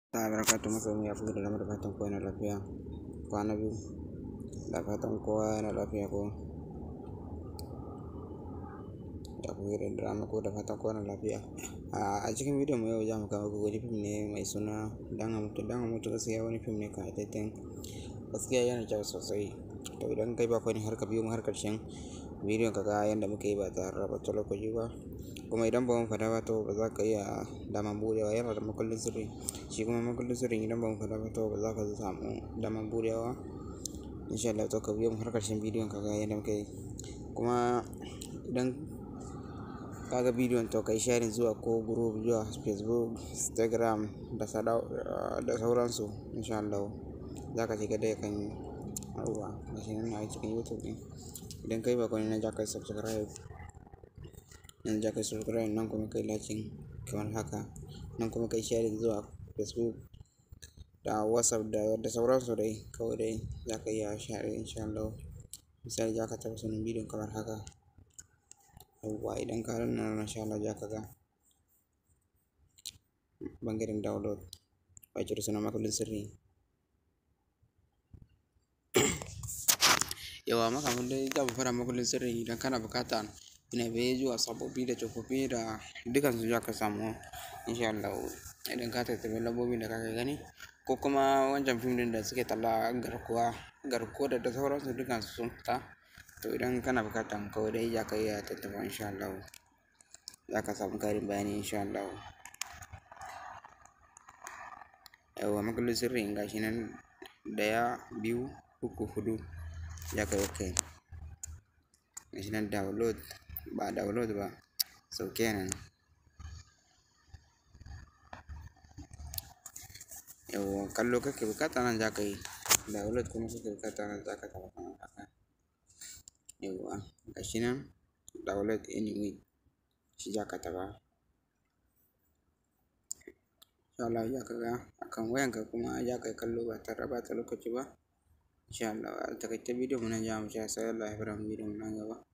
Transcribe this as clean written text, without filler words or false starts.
Ta barakatuhu masoyan ya fi da lamar fatan kowa yana lafiya. Kwana biyu da fatan kowa yana lafiya ko ya fi da drama ko da fatan kowa yana lafiya. A cikin bidiyon mu yau za mu kawo muku wani fim ne mai suna Dan Mutu. Dan Mutu gaskiya wani fim ne ƙayataccen, gaskiya yana kyau sosai. To idan kai baƙo ne har ka biyo mu har ƙarshen bidiyon ka ga yanda muka yi ba tare da ɓata lokaci ba. Kuma idan ba mu faɗa ba to ba za ka iya daman buɗewa, yana da makullin sirri. Shi kuma makullin sirrin idan ba mu faɗa ba to ba za ka samu daman buɗewa. Insha Allah to ka biyo mu har ƙarshen bidiyon ka ga yanda muka yi. Kuma idan ka ga bidiyon to ka yi sharing zuwa ko group, zuwa Facebook, Instagram da sauransu. Insha Allah za ka shiga dai kan yauwa. Gashi nan a cikin YouTube ɗin. Idan kai baƙo ne nan za ka yi subscribe. Nan za ka yi subscribe, nan kuma ka yi liking kamar haka. Nan kuma ka yi sharing zuwa Facebook da WhatsApp da sauransu dai. Kawai dai za ka iya sharing insha Allah. Misali za ka taɓa sunan bidiyon kamar haka. Yauwa idan ka danna insha Allah za ka ga ɓangaren download. Wato da sunan makullin sirri. Yauwa amma kafin dai za mu fara makullin sirri, idan kana buƙata ina zuwa sababbi da tsofaffi da dukansu za ka samu insha Allah. Idan ka tattabi lambobin da kake gani ko kuma wancan fim ɗin da suke talla, garkuwa garkuwa da sauransu, dukansu sun fita. To idan kana buƙatan kawai dai za ka iya tattaba insha Allah. Za ka samu ƙarin bayani insha Allah. Yauwa makullin sirrin gashi nan 1, 2, 3, 4, za ka yi okay. Gashi nan download, ba download ba, sauke nan. Yauwa kallo kake buƙata nan za ka yi download, kuma kake buƙata nan za ka taɓa kamar haka. Yauwa gashi nan download anyway, shi za ka taɓa. Insha Allah za ka ga akan wayanka kuma za ka yi kallo ba tare da ɓata lokaci ba. Insha Allah a taƙaice bidiyon mu nan za mu tsaya, sai Allah ya haɗa mu bidiyon mu nan gaba.